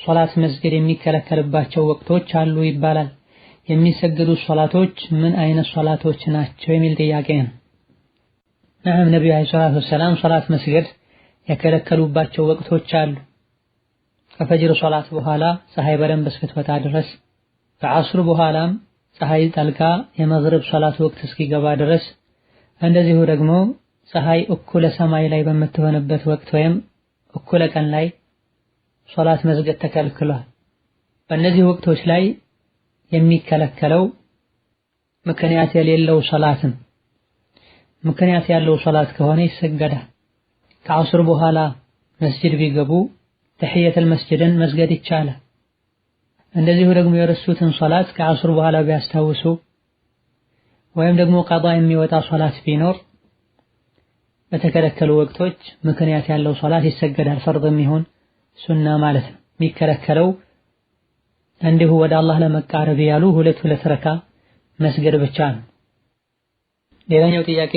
ሶላት መስገድ የሚከለከልባቸው ወቅቶች አሉ ይባላል። የሚሰገዱ ሶላቶች ምን አይነት ሶላቶች ናቸው የሚል ጥያቄ ነው። ነዓም፣ ነቢዩ ዓለይሂ ሰላቱ ወሰላም ሶላት መስገድ የከለከሉባቸው ወቅቶች አሉ። ከፈጅር ሶላት በኋላ ፀሐይ በደንብ እስክትወጣ ድረስ፣ ከዐስር በኋላም ፀሐይ ጠልቃ የመግሪብ ሶላት ወቅት እስኪገባ ድረስ፣ እንደዚሁ ደግሞ ፀሐይ እኩለ ሰማይ ላይ በምትሆንበት ወቅት ወይም እኩለ ቀን ላይ ሶላት መስገድ ተከልክሏል። በእነዚህ ወቅቶች ላይ የሚከለከለው ምክንያት የሌለው ሶላትም፣ ምክንያት ያለው ሶላት ከሆነ ይሰገዳል። ከዐስር በኋላ መስጂድ ቢገቡ ተሕየተል መስጂድን መስገድ ይቻላል። እንደዚሁ ደግሞ የረሱትን ሶላት ከዐስር በኋላ ቢያስታውሱ ወይም ደግሞ ቀዷ የሚወጣ ሶላት ቢኖር በተከለከሉ ወቅቶች ምክንያት ያለው ሶላት ይሰገዳል። ፈርድም ይሁን ሱና ማለት ነው። የሚከለከለው እንዲሁ ወደ አላህ ለመቃረብ ያሉ ሁለት ሁለት ረካ መስገድ ብቻ ነው። ሌላኛው ጥያቄ፣